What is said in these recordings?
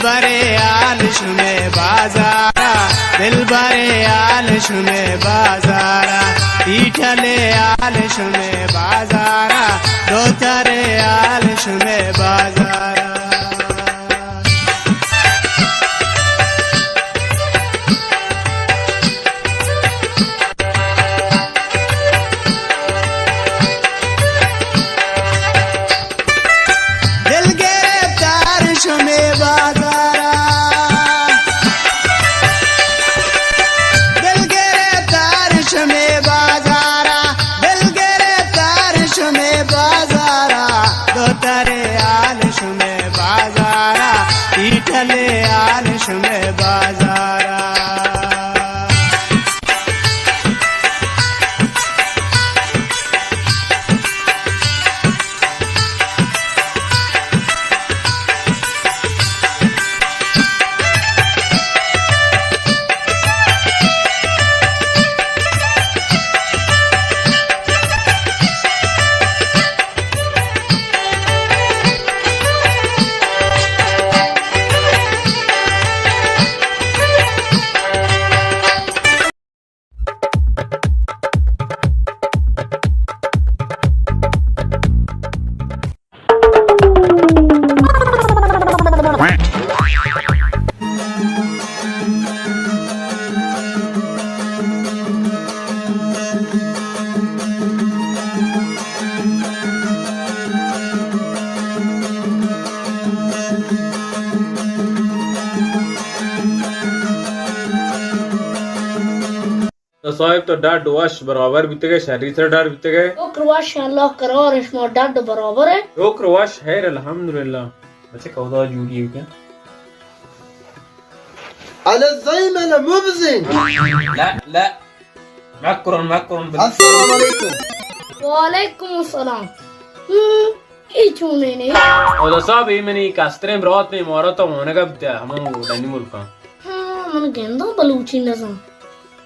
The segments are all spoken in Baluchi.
برے آل شمے بازارا، دل برے آل شمے بازارا، پیٹلے آل شمے بازارا، دوترے آل شمے بازارا۔ دل گرفتار شمے بازارا، دل گرفتار شمے بازارا، دل گرفتار شمے بازارا، دوترے آل شمے بازارا، پیٹلے آل شمے بازارا۔ تو صاحب تو ڈاڈ وش برابر بیتگے، شری سر ڈاڈ بیتگے۔ شکر وش اللہ قرار شما ڈاڈ برابر ہے۔ شکر وش خیر الحمدللہ۔ بچے کودا جوڑی ہے کیا؟ على الزين المبزن. لا، لا. مکرون، مکرون. السلام عليكم. وعليكم السلام. ہم، اے چونیں نے؟ اودا صاحب، اے منی کستریں برات نے، مارا تو وانگا بیتا، ہمو ڈنی ملکاں۔ ہاں، من گنداں بلوچی نزاں۔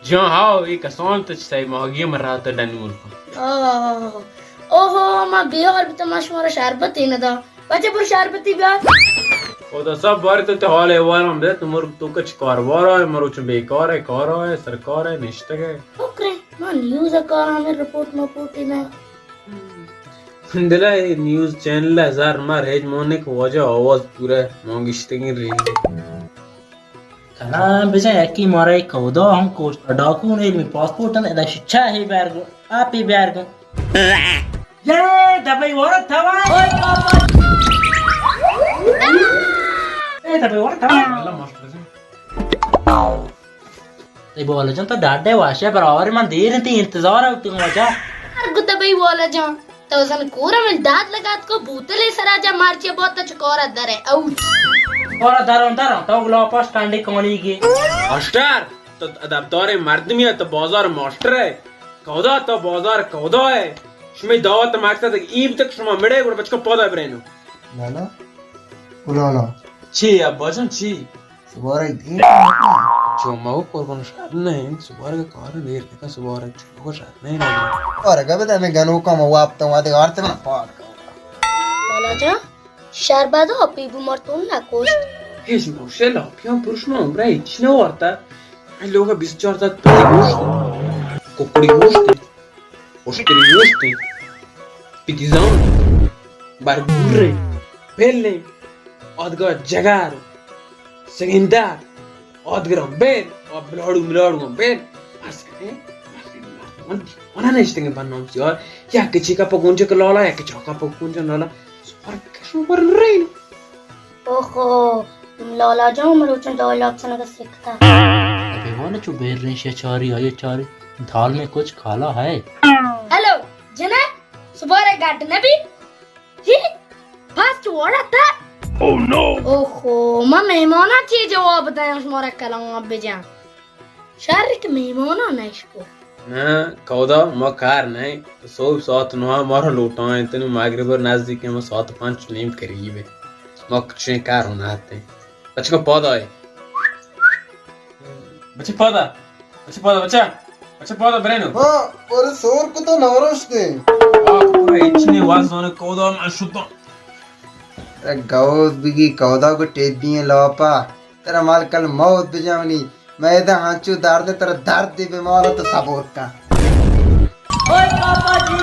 جان ہاو، اے کسان تو چہ سئے ماہگی مرا تو ڈنی ملکاں۔ آہ، اوہو، ما بیہار بیتا، ما شمارا شربتے ندا۔ بچہ برو شربتی بیار۔ اودا صاحب بارے تو تے حال احوال ہم دے، تو مر تو کچھ کاروبار ہے، مروچ بیکار ہے، کار ہے، سرکار ہے، نشتگ ہے۔ شکر ہے، ما نیوز کار ہمیں رپورٹ مپورٹ نہ۔ دلا اے نیوز چینل ہے، زر مر ہیچ مونک واجہ آواز پورا مانگشتگیں ریل۔ کنا بجا یکی مارا یک کودا ہم کوشت۔ ڈاکو نے علمی پاسپورٹ اند ادا شچا ہے بیار گو، آپ ہی بیار گو۔ یہ دبئی وارا تھا۔ اے دبئی وارا تھا۔ اللہ ماسٹر سے۔ اے بولا جان تو ڈاڈے واشے برابر من دیر انتی انتظار ہے تو واجہ۔ ہر گو دبئی والا جان۔ تو زن کورا من داد لگات کو بوتلے سرا جا مارچی بہت چکورا درے اوچ۔ کورا درون درون تو گلا پاس ٹانڈی کونی گی۔ ماسٹر، تو ادبدار مردمی ہے، تو بازار ماسٹر ہے۔ کودا تو بازار کودا ہے۔ شمی دعوت مقصد ایم تک شما مڑے گڑ بچکو پودا برینو۔ لالا، او لالا۔ چی ابا جان چی؟ سبارگ دیر نہ کن۔ چو مگو قربان شاد نہ انت، سبارگ کار دیر نہ کن، سبارگ چو مگو شاد نہ انت۔ سبارگ ابدا میں گنوکا ما واپتا ہوں، آدھے آرتے من پاک۔ لالا جان، شربت آپی بو مر تو نہ کوشت۔ ہیچ مشکل آپیاں پروش ما عمرہ ہیچ نہ وارتا۔ اے لوگا بیست چار تا پتی گوشت، ککڑی گوشت۔ اشتری گوشت، پیتیزان، برگورے، پلیں، آدگا جگر، سگندر، آدگران بیل، آ بلاڑو ملاڑو بیل۔ بس کرے، بس کرے، من دیوانا نشتگیں بنام سیار۔ یا کچی کا پگونجے کہ لالا، یا کچا کا پگونجے لالا۔ سوار کشم پر رین۔ اوہو، لالا جان مروچن ڈائلاگ چنگ سکتا۔ ابے والا چو بیر رین شے چاری آئے چاری۔ دال میں کچھ کالا ہے۔ ہیلو، جنک، سبارے گڈ نبی؟ ہی؟ پاس چو وڑا تا؟ او نو! اوہو، ما مہمانا چی جواب دیاں شمارا کلام بجان؟ شر کہ مہمانا نشکو۔ نہ، کودا ما کار نہ، صبح ساعت نو مارا لوٹائیں، تنی مغرب نزدیک ہے، ما ساعت پنچ نیم قریب ہے۔ ما کچھ کار ہونا آتے۔ بچکو پادا ہے۔ بچے پادا۔ بچے پادا، بچہ۔ بچہ پادا برینو۔ ہاں، اور سور کو تو نوروش دے۔ آ، پورا اچنے واز زانے کودا من شداں۔ ترا گوز بگی کودا کو ٹیبی لاپا، ترا مال کل موت بجاونی۔ میدہ ہنچو درد، ترا درد دی بیمار تو صبر کن۔ اوئے پاپا جی!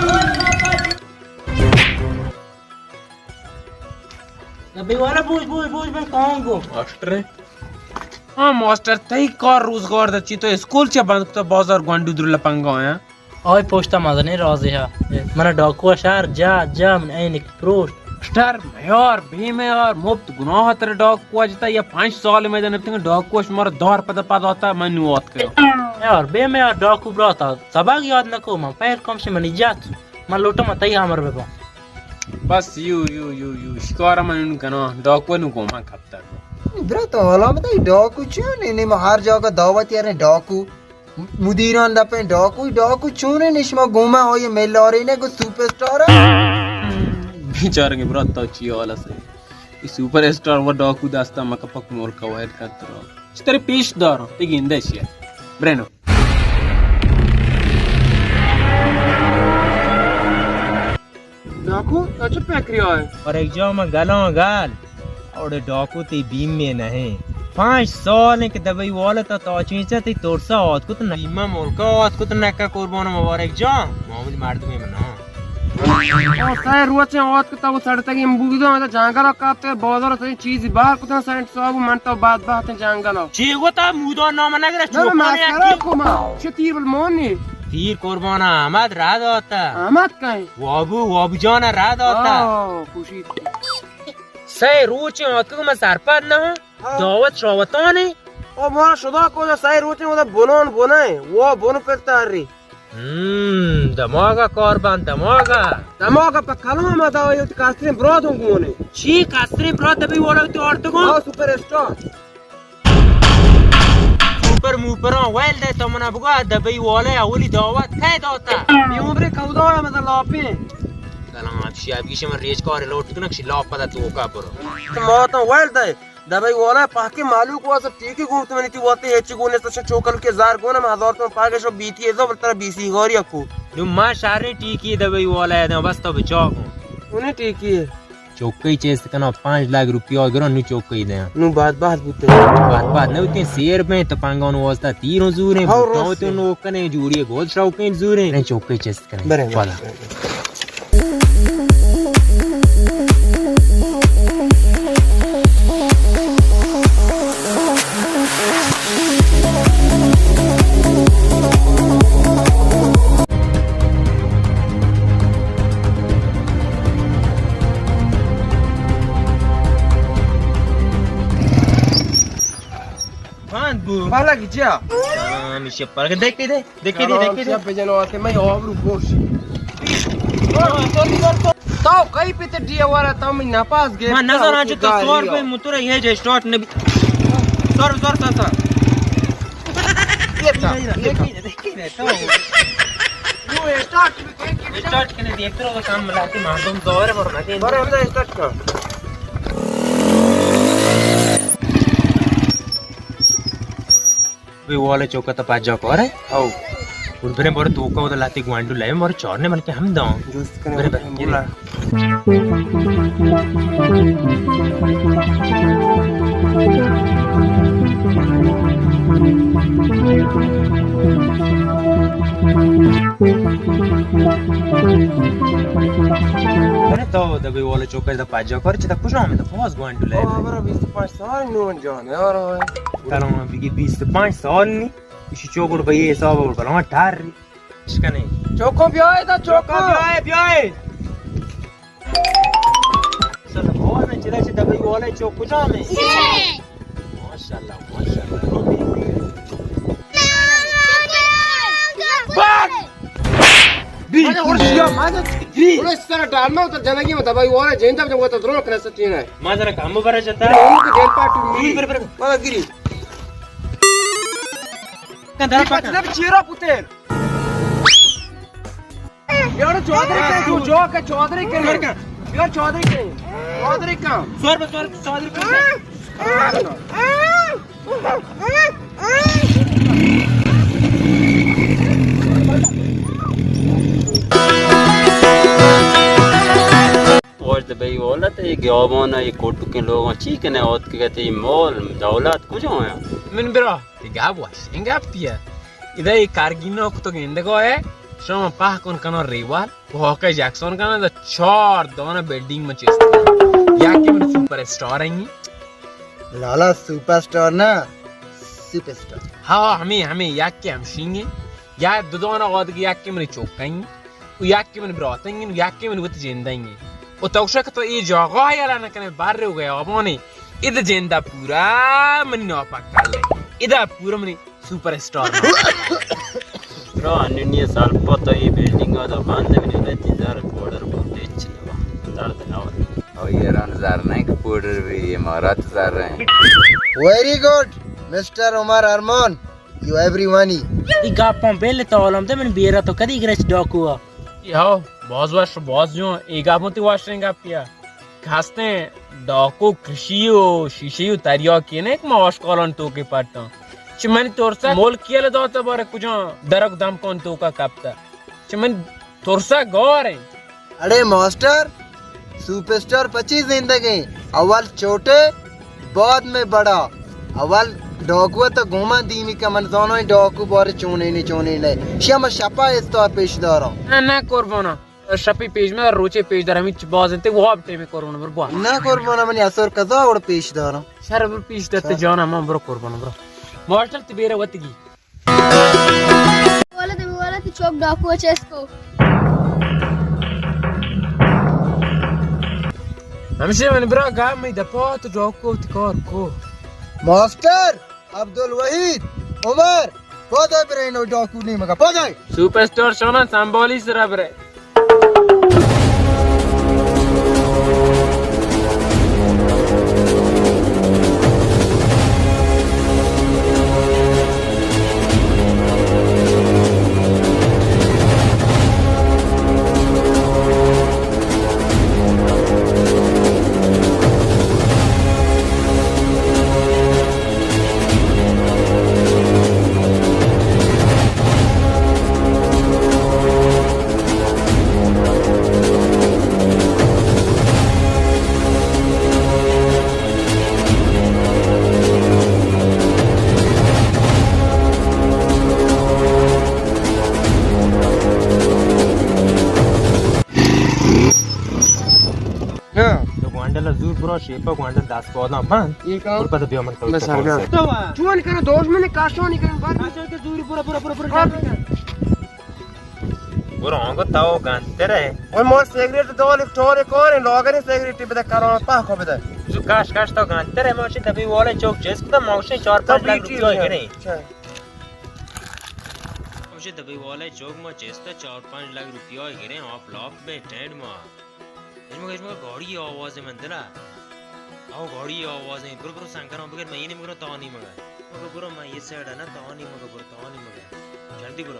ابے والا بوج، بوج، بوج، بوج، کہاں گو؟ ماسٹر ہے۔ ہاں ماسٹر، تئی کار روزگار دا چی؟ تو اسکول چہ بند کتا، بازار گونڈو در لپنگا آیا۔ آئی پوشتا مزنیں رازے ہا۔ من ڈاکو شہر جا، جا، من اینک پروشت۔ ماسٹر، میار، بے میار، مفت گناہ تر ڈاکو جتا، یا پنچ سال میں دن ڈاکو شمار دار پدا پدا آتا، من نو آت کرو۔ یار، بے میار ڈاکو براتا، سبق یاد نکو، من پہل کم سے منی جات۔ من لوٹم تئی ہمر ببا۔ بس یو، یو، یو، یو، شکار من انو کنا، ڈاکو نو گوما کپتا۔ برا تو حالا بتا، ڈاکو چون نے؟ ما ہر جا کا دعوت یار ڈاکو، مدیران دپیں ڈاکو، ڈاکو چون نے؟ شما گوما ہو یہ میلارے نے کو سپر اسٹار۔ بیچارے برا تو چی حالا سے؟ یہ سپر اسٹار و ڈاکو دستا مکا پک ملک وائر کترا۔ چتر پیش دارا، تی گندے شیا۔ برینو۔ ڈاکو، تو چہ پکری آئے؟ اور ایک جا من گلاں گل۔ اور ڈاکو تی بیم میں نہیں۔ پانچ سال ہیں کہ دبئی والا تا تاچیں چا تی ترسا آت کت نہ۔ بیمہ ملکا آت کت نہ کا قربان مبارک جان۔ معمولی مردمے من ہاں۔ او سئے روچیں آت کت تا وہ سڑتگی بوگدو، ہمیں جنگل کپتے بازار سے چیزی باہر کتن سینٹ صاحب من تو بعد بہت جنگل۔ چی گوتا مودا نام نگرے؟ نہ، چوکانے مسخرہ اکی۔ کو ما۔ چہ تیر بل مونی۔ تیر قربان احمد رد آتا۔ احمد کہیں؟ وابو، وابو جان رد آتا۔ آہ، خوشی۔ سئے روچیں آتکگ من سرپد نہ ہاں۔ ہاں۔ دعوت شاوتانی۔ او مارا شدا کو سئے روچیں، وہ بنون بنائیں، وہ بن پر تاری۔ ہم، دماغا کار بند، دماغا۔ دماغا پہ کلام ادا ہوئی، کسترین برات ہوں گونے۔ چی کسترین برات دبئی والا تو آرتگو؟ ہاں، سپر اسٹار۔ سپر موپراں ویل دے تو منا بگا، دبئی والے اولی دعوت کئے داتا؟ یہ عمرے کودایا مزا لاپیں۔ سلام، شی اب گیشے من ریچ کار لوٹ کنک، شی لاپ پدا توکا برو۔ تو ما تو ویل دے، دبئی والا پاکی مالوک واسا ٹیکی گوت منی تی واتے ہچ گونے سچ چوکل کے زار گونا، من ہزار تو پاگے شو بیتی ازو بل ترا بیسی گاری اکو۔ نو ما شارے ٹیکی دبئی والا ہے، بس تو بچا کو۔ انہیں ٹیکی ہے۔ چوکئی چست کنا، پانچ لاکھ روپیہ گرو، نو چوکئی دیا۔ نو بات بات بوتے۔ بات بات نہ ہوتے، سیر میں تپنگان واسطہ تیروں زوریں، ہاں، بوٹاں روسے۔ تو نوکنے، جوڑی گول شوقیں زوریں، نہیں چوکئی چست کریں۔ برے، والا۔ برے۔ باند بو۔ بالا کی جا۔ ہاں، ہمیشہ پر دیکھ دے، دیکھ دے، دیکھ دے۔ بجنو آتے میں آبرو گوشی۔ تو کئی پہ تے ڈی وارا تو میں نپاس گئے۔ میں نظر آ چکا سو روپے متورا یہ جے اسٹارٹ نبی۔ سر، سر، سر، سر۔ یہ تھا، یہ تھا۔ اسٹارٹ کنے دیکھ تو کام ملاتی مردم دور پر نہ دے۔ پر ہم اسٹارٹ کر۔ وی والے چوکا تا پاجا کارے۔ او۔ اور برے بڑے توکا ہوتا لاتی گوانڈو لائے، مارے چارنے بلکہ ہم داؤں۔ جوست کنے برے، برے، بولا۔ ارے تو دبئی والے چوکا تا پاجا کارے، چتا کجا ہمیں تو پاس گوانڈو لائے۔ او، ہمارا بیست و پانچ سال نون جان ہے، اور ترا بگی بیست و پانچ سال نی، اسی چوکڑ بھئی حساب اور بلان ٹار ری۔ اشکنے۔ چوکو بیائے دا، چوکو۔ چوکو بیائے، بیائے۔ سر، بھائی، میں چلا چہ دبئی والے چوک کجا میں؟ ماشاءاللہ، ماشاءاللہ۔ بس! بی! مانے اور شیا، مانے بی! اور اس طرح ڈالنا ہوتا جنگی میں دبئی والے جین تک جب وہ تو درو کرے سچین ہے۔ ما ذرا کام برا جتا۔ ان کو جیل پارٹی ملی۔ بر، بر، بر۔ مانا گری۔ کندھر پکڑ۔ مطلب چیرا پتر۔ یار چودھری کہیں، تو جو کہ چودھری کہیں۔ یار چودھری کہیں۔ چودھری کہیں۔ سور بس، سور، چودھری کہیں۔ واش بھئی، اولا تئی گیابان ءَ اے کوٹکیں لوگاں چی کنے آتکگ ئے؟ تئی مال دولت کجا ایں؟ من برا، تئی گپ وش، اے گپ پیا۔ ادا اے کارگیناں کتگ گندگ ءَ ئے، شما پہ کن کناں ریوال، و ہاکہ جیکسن کناں، ادا چار دانہ بلڈنگ من چست کناں۔ یکے من سپر اسٹار ایں۔ لالا، سپر اسٹار نہ، سپر اسٹار۔ ہاں، ہمے، ہمے، یکے ہمشی ایں۔ یا دو دانہ آدگہ، یکے منی چوک ایں۔ و یکے منی برات ایں، و یکے منی وت جند ایں۔ و تو گوشئے کہ تو اے جاگہ یلہ نہ کنے، بر و گیابانے۔ ادا جند پورا منی ناپکل ایں۔ ادا پورا منی سپر اسٹار ناپکل ایں۔ برا، انّی سال پہ تو اے بلڈنگ ءَ تو بند، منی لتی زر پاؤڈر بند، ہچ نہ درد نہ۔ او ایران زر نہ ایں کہ پاؤڈر بی، امارات زر ایں۔ Very good, mister Umar Arman. You everyone. اے گپاں بل تو عالم دے، من بیرا تو کدی گرچ ڈاکو ءَ۔ ہاو، باز وش، باز جوان۔ اے گپاں تئی وشیں گپے ءَ۔ ہستیں ڈاکو کرشی و شیشی و تریاکی نہ کہ ما آشکالانی توکے پٹاں۔ چہ منی ترس ءَ ملک یلہ داتہ، بارے کجام درک دمکانی توکا کپتہ۔ چہ منی ترس ءَ گار ایں۔ اڑے ماسٹر، سپر اسٹار پچی زندگ ایں، اول چھوٹے، بعد میں بڑا۔ اول ڈاکو ءَ تو گوما دیمی کہ من زاناں اے ڈاکو بارے چونینے، چونینے۔ شما شپا اسٹار پیش داراں۔ نہ، نہ قربانا، شپی پیش میں، روچے پیش دار، ہمیں چ باز انت، واب ٹیم قربان بر بوا۔ نہ قربانا، منی اثر قضا اور پیش داراں۔ شر بر پیش دت شر۔ جانا، من برو قربان برو۔ ماسٹر تئی بیرا وتگی۔ والا دے والا تئی چوک ڈاکو چست کو۔ ہمشی من برا گا، مئی دپا تو ڈاکو تئی کار کو۔ ماسٹر عبدالوحید، عمر، پادا برے، نو ڈاکو نیمگا پادا۔ سپر اسٹار شانا سنبھالی سرا برے۔ ہاں۔ تو گوانڈل زور برو، شیپا گوانڈل دست پاداں بند۔ اے کام؟ اور پتہ بیا من تو بس، تو سر بیا۔ تو چون کرو، دوش من کاشانی کرو، بند۔ کاشان کے زور برو، برو، برو، برو، جلدی کر۔ برو آنگو تو گنتر ہے۔ اور مو سگریٹ دو لکھ ٹورے کور ہیں، لوگن سگریٹ بدے کرو، پاکو بدے۔ جو کاش کاش تو گنتر ہے، موشی دبی والے چوک جس کتا، موشی چار پانچ لاکھ روپیہ گرے۔ اچھا۔ موشی دبی والے چوک ما چیستا چار پانچ لاکھ روپیہ گرے، آپ لاپ میں ٹینڈ ما۔ اش مگہ، اش مگہ گاڑی آواز من دلا۔ او گاڑی آواز، برو، برو سنگراں بگر، من اینی مگرو تانی مگہ۔ مگہ برو، من یہ سائیڈ ہے نا، تانی مگہ، برو تانی مگہ۔ جلدی برو۔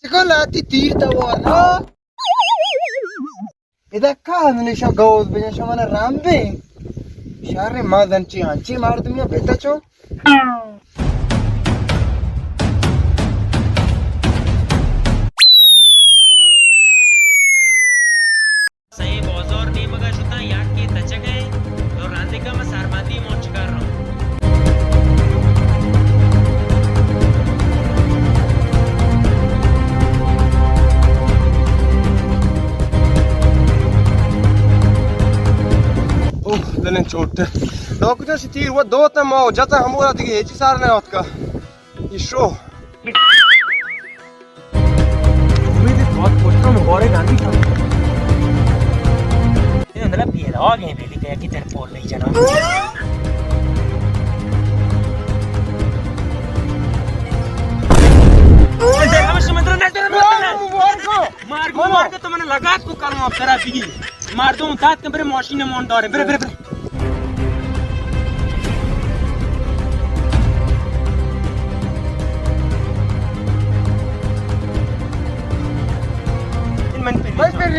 چکو لاتی تیر تا وارا۔ ادا کا ہمیں شو گوز بجن شو من رام بے۔ شر ما زن چی آنچی مردمی بیتا چو۔ سئیں بازار نیمگا شتاں، یکے تچگ ءَ، تو رندے کم سربندی مونچ کر رہا۔ اوہ، دلیں چوٹ۔ ڈاکٹر شتیر و دو تا ما جتا ہمورا دیگه ہیچی سار نہ آتکا۔ ایشو۔ امید بہت پوچھتا ہوں، مبارک گاندھی تھا۔ یہ اندر پیلا آ گئے، بیلی تے کی تر پول نہیں جنا۔ مار کو، مار کو، تو من لگات کو کروں اب ترا بھی۔ مردم دات کے برے ماشین مان دارے، برے، برے، برے۔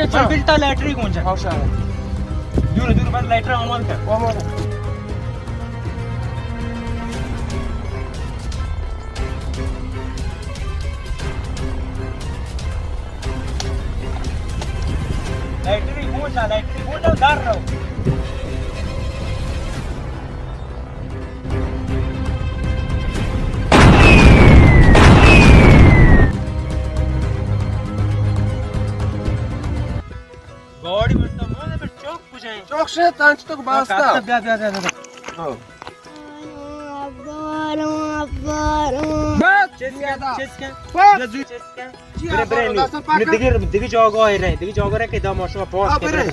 بل، بل تا لیٹری گونجا۔ ہاں، شاہ۔ دور، دور، بند لیٹر آمال کر۔ آمال۔ لیٹری گونجا، لیٹری گونجا، در رو۔ گاڑی بنتا مانے پر چوک کجائیں؟ چوک سے تانچ تو باستا۔ بیا، بیا، بیا، بیا۔ ہاں۔ ابا، ابا، ابا۔ بس، چیز کیا؟ چیز کیا؟ بس۔ بیا زو چیز کیا؟ جی، برے، ہاں، برے، نی۔ دست پاک نی، کر۔ دگی، دگی جاگہ ہے رہے، دگی جاگہ رہے کہ دا ما شما پاس ہاں، کرے۔ برے۔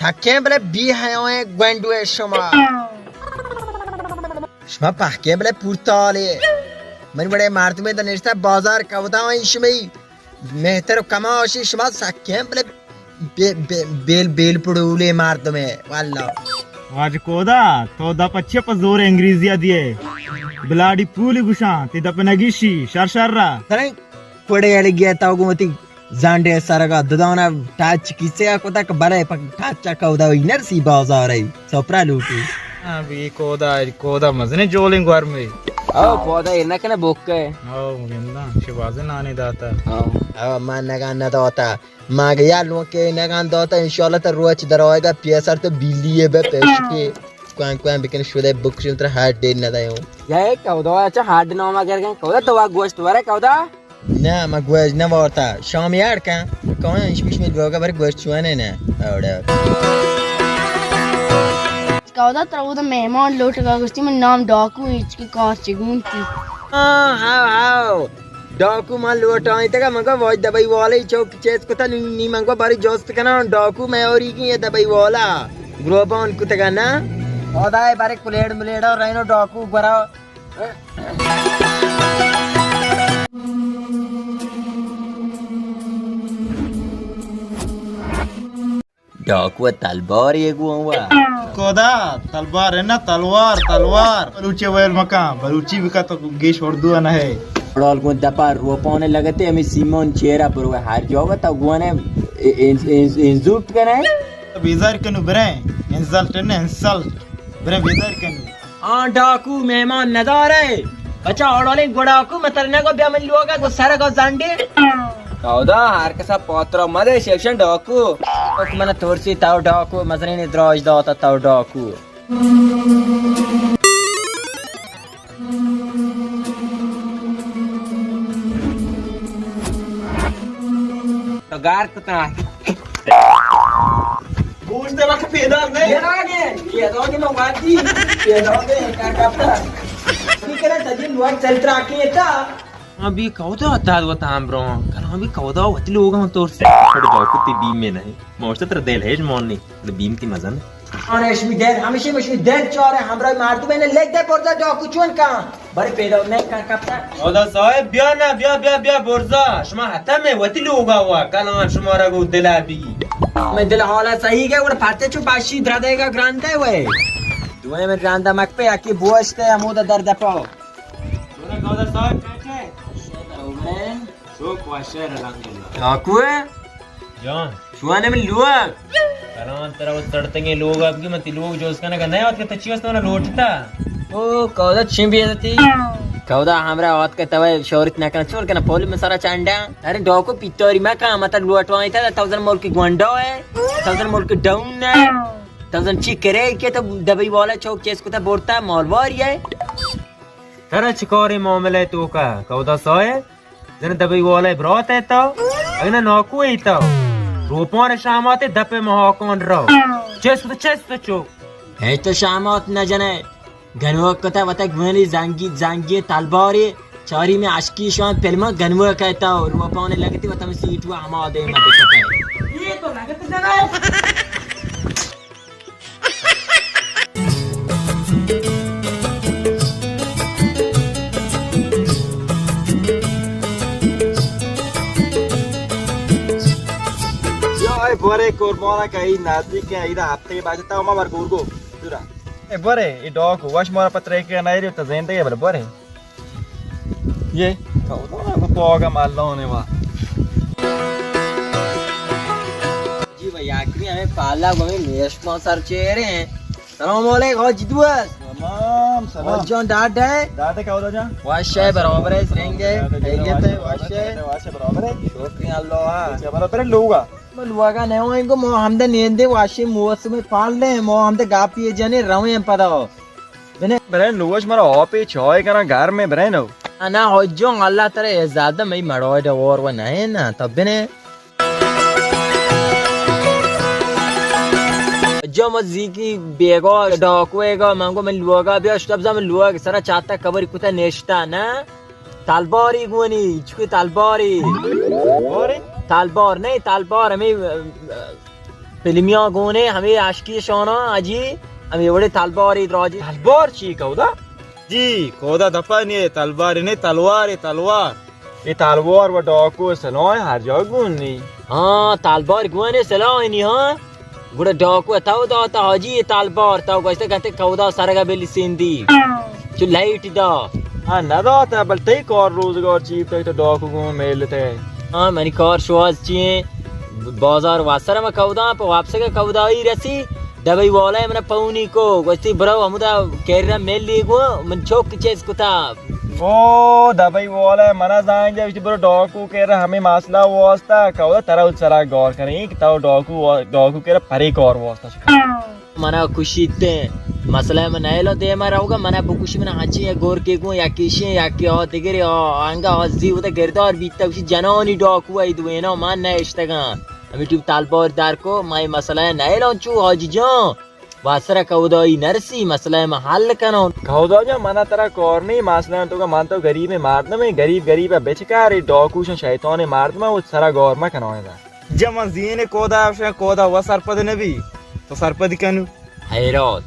سکیں بلے بی حیائیں گونڈوے شما۔ شما پہکیں بلے پورتالے۔ من وڑے مردمے دا نشتہ بازار کوداں شمی مہتر و کماشی، شما سکیں بلے بے-، بے-، بیل، بیل پڑولے مردمے، واللہ۔ واجہ کودا، تو دپ اچھے پہ زور انگریزی دیے۔ بلاڈی پولی گشاں، تی دپ نگیشی، شر شر را۔ سریں کوڑے اڑ گیا تو گوتی۔ زانڈے سرگا ددانا ٹچ کیسے ء کتک، بلے پہ ٹچ ء کودا وی نرسی بازار ء سپرا لوٹی۔ ہاں، بی کودا، کودا مزنیں جولیں گورمے۔ او، پودا اے نہ کنے بوکے۔ او، گنداں، شبازے نانے داتا۔ او۔ او، ما نگان نہ داتا۔ ما گیا لون کے نگان داتا، انشاءاللہ تا روچ در آئے گا، پیسر تو بیلی ہے بے پیش کے۔ کوان کوان بکن شدے بکشن تر ہارڈ دے نہ دے ہوں۔ یا اے کودا، اچھا ہارڈ نام اگر گئے، کودا تو گوشت ورے کودا؟ نہ، من گوج نہ وارتا۔ شامی اڑ کن۔ کون انش پیش می لوگا بر گوج چوانے نہ۔ اوڑا۔ کاودا ترا ودا مہمان لوٹگا گوشتی من نام ڈاکو ایچ کی کار چگون تی۔ ہاں، ہاو، ہاو۔ ڈاکو من لوٹائیں تگا من گو واج دبئی والے چوک چیز کتا نی، نی من گو باری جوست کنا ڈاکو میں اوری کی یہ دبئی والا۔ گروبان کتگا نا۔ خدای بارے کلیڑ ملیڑا رینو ڈاکو گورا۔ ڈاکو تلبار یہ گون وا۔ کودا، تلبار ہے نا، تلوار، تلوار۔ بلوچی ویل مکان، بلوچی بکا تو گیش اردو نہ ہے۔ ڈال گون دپا روپانے لگتے، ہمیں سیمون چیرا پر ہر جاگہ تا گونے انزوٹ کنے۔ بیزار کنو برے، انسلٹ نے انسلٹ۔ برے بیزار کنو۔ آں ڈاکو مہمان ندارے۔ بچا اوڑالیں گڑاکو متر نگو بیا من لوگا گو سرگو زنڈے۔ کاودا ہر کسا پاترا مدے شیکشن ڈاکو۔ اوک من ترسی تاو ڈاکو مزنین دراج داتا تاو ڈاکو۔ تو گار کتا۔ گوشت وقت پیدا نہیں۔ پیدا گئے، پیدا گئے میں وادی، پیدا گئے، کیا کرتا؟ ٹھیک ہے نا، تجھے لوگ چل تراکی ہے تا۔ ہاں بی کودا تا دو تام برو، کل ہاں بی کودا وتی لوگ ہم تور سے۔ پڑ جاؤ کتی بیم میں نہیں، موشت تر دل ہے جمانی، بیم تی مزن۔ آن اشمی دل، ہمیشہ اشمی دل چارے، ہمراہ مردم نے لگ دے پردا جاکو چون کان۔ بڑے پیدا نہیں کر کپتا۔ خدا صاحب، بیا نا، بیا، بیا، بیا، برزا۔ شما حتم ہے، وتی لوگا ہوا۔ کلام شما را گو دلا بی۔ میں دل حالا صحیح گئے، گوڑا پرچے چو باشی درا دے گا گرانڈے وے۔ دوئے میں گرانڈا مک پہ، یکی بوشتے، ہمودا درد پاو۔ گوڑا خدا صاحب، کیسے؟ شوق و شعر الحمدللہ۔ ڈاکو ہے؟ جان۔ شوان من لوگ۔ کلان ترا وہ تڑتنگے لوگ اب کی متی لوگ جوز کنا کا نیا وقت تے چیز تو نہ لوٹتا۔ او کودا چین بھی تی۔ کودا ہمرا وقت کے توے شورت نہ کنا چور کنا پولی مسارا چانڈا۔ ارے ڈاکو پیتوری ما کا مت لوٹوائیں تا تاوزن ملک گونڈا ہے۔ تاوزن ملک ڈاؤن ہے۔ تاوزن چی کرے کہ تو دبئی والا چوک چیز کو تا بورتا مالواری ہے۔ ترا چکاریں معاملہ ہے تو کا؟ کودا سائے؟ زن دبئی والے برات ہے تو؟ اگنا ناکو ہے تو؟ روپان شامات دپ مہاکان رو۔ چست، چست چو۔ ہے تو شامات نہ جنے۔ گنوک کتا وتا گونی زنگی، زنگی تلباری۔ چاری میں عشقی شوان فلم گنوک ہے تو۔ روپان لگتی وتا میں سیٹ ہوا ہما دے مدد کرتا ہے۔ یہ تو لگت جنا ہے۔ اے بورے قربانا کا عید نزدیک ہے، عید ہفتے بعد تا ما بر گورگو۔ دورا۔ اے بورے، اے ڈاکو، واش مارا پترے کے نہیں رہتا زندگی بر بورے۔ یہ، تو تو کو پاگا مالو نے وا۔ جی بھائی، آخری ہمیں پالا گومی میش ما سر چہرے ہیں۔ سلام علیکم، حاجی دوست۔ سلام، سلام۔ حاج جان، ڈاڈ ہے؟ ڈاڈ ہے، کہو دا جان؟ واش ہے، برابر ہے، سرنگ ہے، خیریت ہے، واش ہے۔ واش ہے، برابر ہے۔ شکریہ اللہ۔ اچھا، برابر ہے، لوگا۔ ما لوگا نہ ہوئیں گو، ما ہمدے نیندے واشی موسم پال لیں، ما ہمدے گاپی جنے رویں پدا۔ بنے۔ برے لوگش مرا آپی چائے کنا گھر میں برے نو۔ انا حاج جان، اللہ ترے زیادہ مئی مڑوئے ڈور و نہیں نا، تب بنے۔ جو مزیکی بیگا ڈاکوئے گا، من گو من لوگا بیا، شتب زم لوگ سرا چاتا قبر کتا نشتا نا۔ تلباری گونی، چکو تلباری۔ تلباری؟ تلبار نہیں، تلبار ہمیں، اه، اه، فلمیاں گونے، ہمیں عاشقی شانا، اجی، ہمیں وڑے تلباری دراجی۔ تلبار چی کودا؟ جی، کودا دپا نہیں، تلباری نہیں، تلوار ہے، تلوار۔ یہ تلوار و ڈاکو سلاح ہر جا گون نہیں۔ ہاں، تلبار گونے سلاح نہیں، ہاں۔ گڑا ڈاکو تو داتا حاجی یہ تلبار، تو گوشتے کہتے کودا سرگا بلی سیندی۔ چو لائٹ دا۔ ہاں، نہ داتا، بل تئی کار روزگار چی، تئی تو ڈاکو گون میلتے۔ ہاں، منی کار شواز چی ہیں؟ بازار واسر میں کودا، پہ واپس کے کودائی رسی، دبئی والا من پونی کو، گوشتی برو ہمودا کیرا میلی گو، من چوک چیز کتا۔ او دبئی والا منا زانگ جا، وشتی برو ڈاکو کیرا ہمیں مسئلہ واسطہ، کودا ترا سرا گار کریں، کہ تو ڈاکو، ڈاکو کیرا پری کار واسطہ۔ منا کشیت۔ مسئلہ من نیلو دیما روگا، منا بکشی، منا ہنچی یا گور کے گون، یا کیشی، یا کہ آ دگری، آ انگا آ زی ودا گردار بیتا، وشی جنانی ڈاکو ای دوینا من نہ اشتگاں۔ ہمیں ٹیپ تلبار در کو، ما یہ مسئلہ نیلو چو حاجی جان۔ واسرا کودائی نرسی، مسئلہ ما حل کنون۔ کودا جان، منا ترا کار نہیں، مسئلہ تو کا، من تو غریب مردم ہے، غریب غریب بچکار، ڈاکوشن شیطان مردم ہے، وہ سرا گار مکنون۔ جا من زین کودا افشن، کودا و سرپد نبی، تو سرپد کنو۔ حیرات،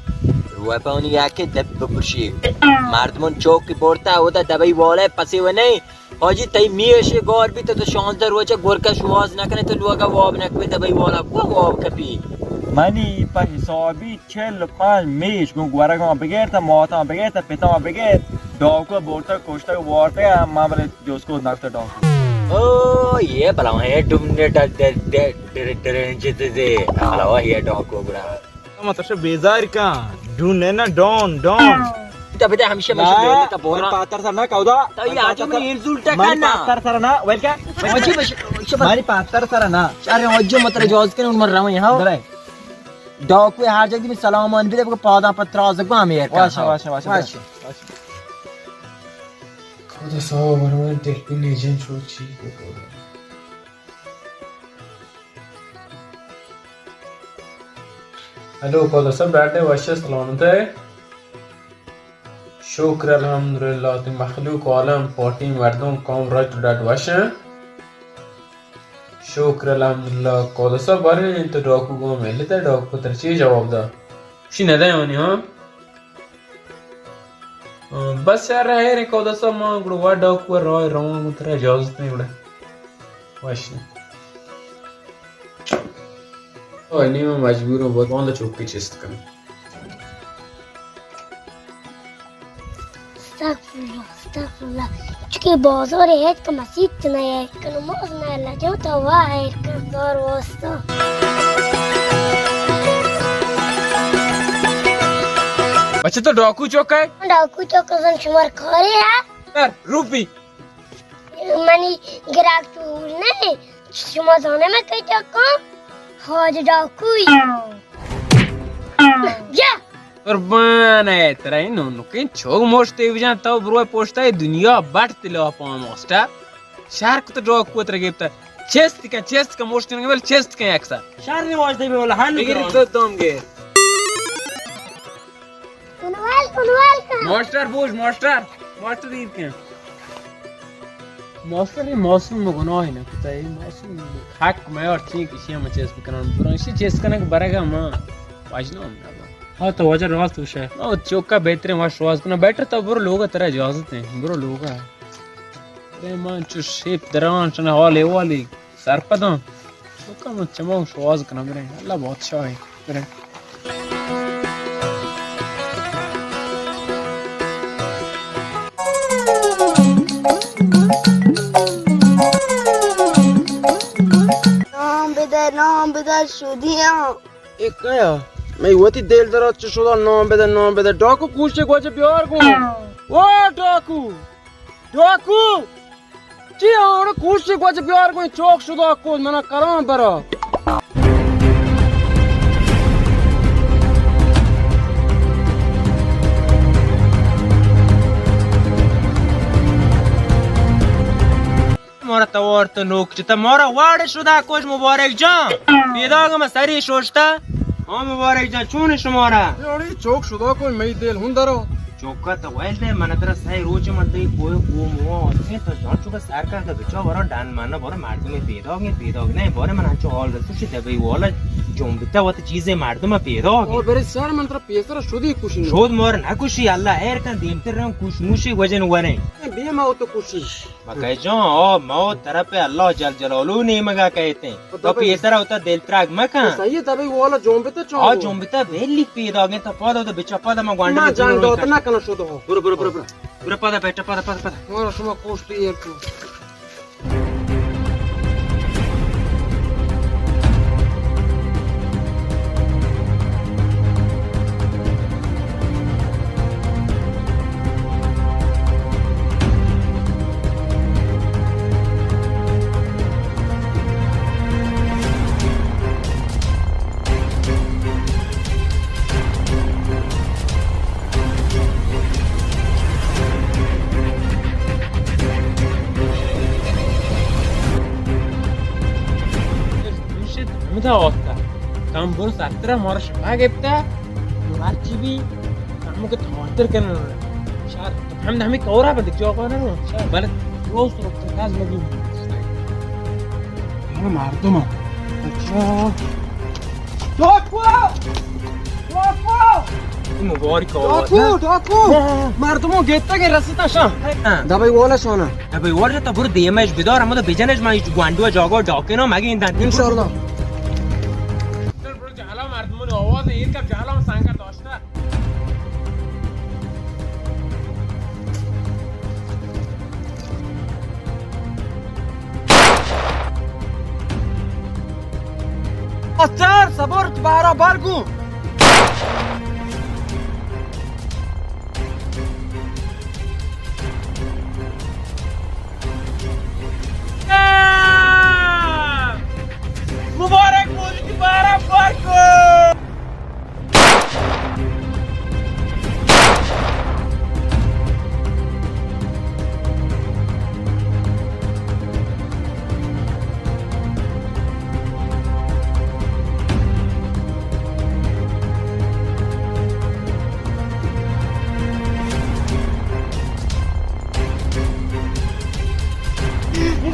روح پونی یا کہ دب بپرشی۔ مردمون چوک کی بورتا ہوتا دبئی والے پسی و نہیں۔ حاجی تئی میش گار بیت تو شانزدہ روچ گورکا شواز نہ کنے تو لوگا واب نہ کوی دبئی والا کو واب کپی۔ منی پہ حسابی چل پنج میش گوں گورگاں بگیر تا ماتاں بگیر تا پتاں بگیر ڈاکو بورتا کشتا وارتا ما بلے جوسکو نکتا ڈاکو۔ او، یہ بلا ہے ڈم نے ڈر، ڈر، ڈر، ڈر، ڈر، جتے دے۔ بلا ہے ڈاکو گڑا۔ ما ترا بیزار کن۔ ڈون نے نا، ڈون، ڈون۔ تا بده همیشه من شده تا بورا. پاتر سر نه کودا. تا یه آجو من انسولت کن نا. پاتر سر نه، ویل کن. مانی پاتر سر نه. ارے آجو متر جواز کن، من روان یہاں. ڈاکو ہر جگہ میں سلامان بده، بگو پادا پتراز گو ہم یار. واشه، واشه، واشه. واشه. کودا سو برمن دل پہ لیجن شو چی کو کودا. ہلو، کودا صاحب، ڈاڈ ئے؟ وش ئے، سلامت ئے؟ شکر الحمدللہ، تئی مخلوق، عالم، پارٹی، مردم، قوم، راج تو ڈاڈ وش ایں؟ شکر الحمدللہ. کودا صاحب، بارے تو ڈاکو گوں ملت ئے، ڈاکو ترا چی جواب دا؟ شی نہ دے آنی، ہاں؟ بس یار، رہ رہے کودا صاحب، ما گڑا وا ڈاکو راہ روان گوں، ترا اجازت نہیں گڑا. وش. او نی، من مجبورم، بہت باندا چوکی چست کنم. استغفراللہ، استغفراللہ. چونکہ بازار ہے تو مسیت نہ ہے، کنو موز نہ لجو تو واہ ہے، کردار واسطہ. بچہ تو ڈاکو چوک ئے؟ ڈاکو چوک زن شمار کاری ہے. یار، روپی. منی گراک چور نہ، شما زانے میں کئی چکاں؟ حاج ڈاکوئی. بیا. قربان ئے ترا، این نوکیں چوک مشتے بجان، تو برو پشتا، دنیا بٹ تلا پا ماسٹر. شہر کو تو ڈاکو ترا گپتا. چست کن، چست کن، مشتے نہ بل چست کن اکسا. شہر نے واجدے بے والا ہن. بگیر تو دم گیر. کنوال، کنوال کن. ماسٹر بوش، ماسٹر. ماسٹر ایر کن. ماسٹر، یہ معصوم گناہ نہ کتا، یہ معصوم حق میار چین کسی ہم چیز بکنن. برانشی چیز کنگ برگا ما واجنا ہم نہ. ہاں، تو واجہ راست گوشے. او چوکا بہترین واش واز کنا. بیٹر تو برو لوگا، ترا اجازت ہے. برو لوگا. ارے من چو شیپ دران چنے حال احوالی. سرپداں. بکن من چماں شواز کناں، بریں، اللہ بادشاہ ہے، بریں۔ نام بدے، نام بدے، شدیاں۔ اے کیا؟ مئی وتی دل درا چہ شدا نام بدے، نام بدے۔ ڈاکو کوشے گوجہ بیار گوں۔ او ڈاکو! ڈاکو! چی آوڑ کوشے گوجہ بیار گوں، چوک شدا کو منا کلام برا۔ مارا توار تو نوک چتا، مارا واڑ شدا کش مبارک جان۔ پیداگ ما سری شوشتا۔ ہاں مبارک جان، چون شمارا؟ یاری چوک شدا کوئی مئی دل ہون درو۔ چوکا تو ویل دے، من ترا سہ روچ من تئی کوئی گو مو آتے تو جان چوکا سر کا تو بچا ورا ڈان مانا بارے مردم پیداگ نے، پیداگ نے بارے من انچو حال رسوشی دبئی والا جنبتا وت چیزے مردم پیداگ۔ او برے سر من ترا پیسر شدی کشی۔ شود مار نہ کشی، اللہ خیر کن دیمتر رم کش موشی وجن ورے۔ بے ما تو کشی۔ مکہ جان، آ موت طرف اللہ جل جلالہ نیمگا کہتے ہیں۔ تو پیسرا ہوتا دل تراگ مکن۔ صحیح ہے، تبھی والا جنبتا چاہو۔ آ جنبتا ویلی پیداگ نے، تو پادا تو بچا پادا ما گوانڈا ما جان دوت نہ کنا شو تو۔ برو، برو، برو، برو۔ برو پادا بیٹا، پادا، پادا، پادا۔ مارا شما کوشتی ہے تو۔ دوشت ہمدا وقتا کم برو سرترا مارا شپا گپتا، مرچی بھی کمو کہ تواتر کنن۔ شار ہم ہمیں کورا بندک چوکا نہ، بلے دوست رو کاز لگی۔ ہمارا مردم۔ اچھا۔ ڈاکو! ڈاکو! مبارک ہو۔ ڈاکو، ڈاکو! ہاں، ہاں۔ مردمو گیتا کے رسیتا شاں۔ ہاں۔ دبئی والا شانا۔ دبئی والا تو برو دیمش بدار، ہمو تو بجنش، ما ہیچ گوانڈو جاگو ڈاکے نا مگین دن۔ انشاءاللہ۔ جہلا مردمانی آواز ایر کپ، جہلا ہم سنگت داشتہ۔ ماسٹر، صبر، بارا بار گوں۔ مبارک بولی، بارا بار گوں۔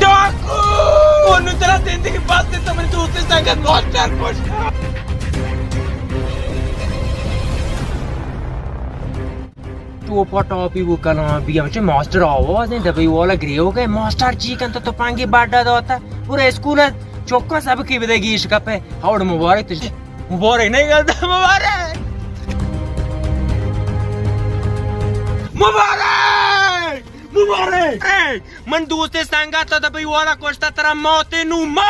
ڈاکو! انوں ترا زندگی بس، تو منی دوست سنگت ماسٹر کشتا۔ ٹوپا ٹاپی بو کلاں بیا، چہ ماسٹر آواز ایں، دبئی والا گریوگ ءَ، ماسٹر چی کنت، تپنگی بڈا داتا، پورا اسکول چکاں سبقی بدے گیش کپے۔ ہاوڑ مبارک تجھے۔ مبارک نہیں کرتا، مبارک۔ مبارک! مبارک! اے، من دوست سنگت تو دبئی والا کشتا، ترا موت نو ما۔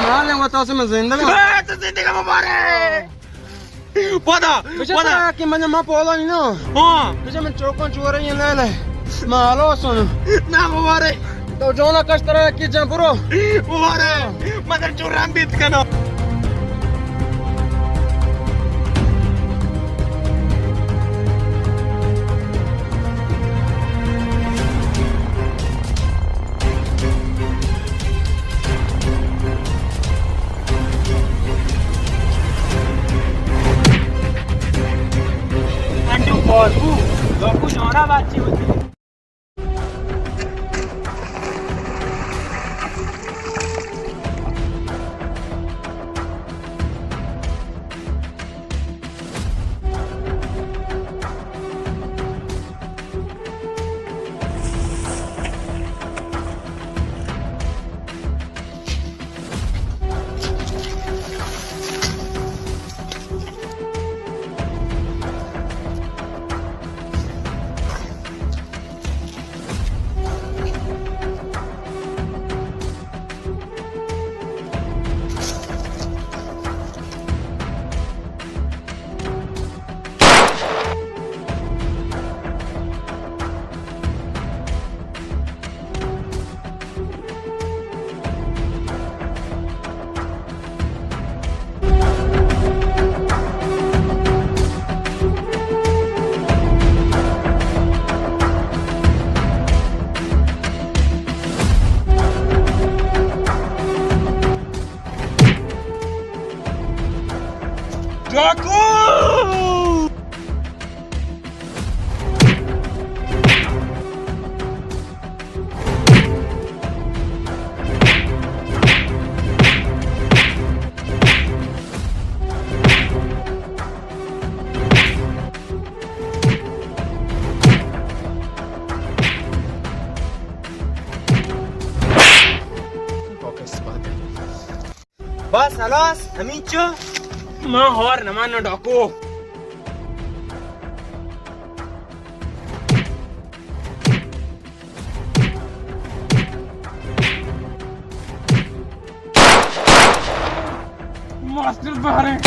مال ہے، وہ تو سے میں زندگی۔ اے، تو زندگی مبارک۔ پدا، بچہ پدا۔ ترا کہ من ما پولا نی نا۔ ہاں۔ بچہ من چوکاں چورے یہ لے لے۔ ما حالو سن۔ نا مبارے۔ تو جونا کش ترا کہ جان برو۔ مبارے۔ مدر چوران بیت کنو۔ انڈو پارکو، لوکو جانا بچی ہوتی۔ بس ہلاس، ہمینچو؟ ما ہور نہ ماناں ڈاکو۔ ماسٹر بہریں۔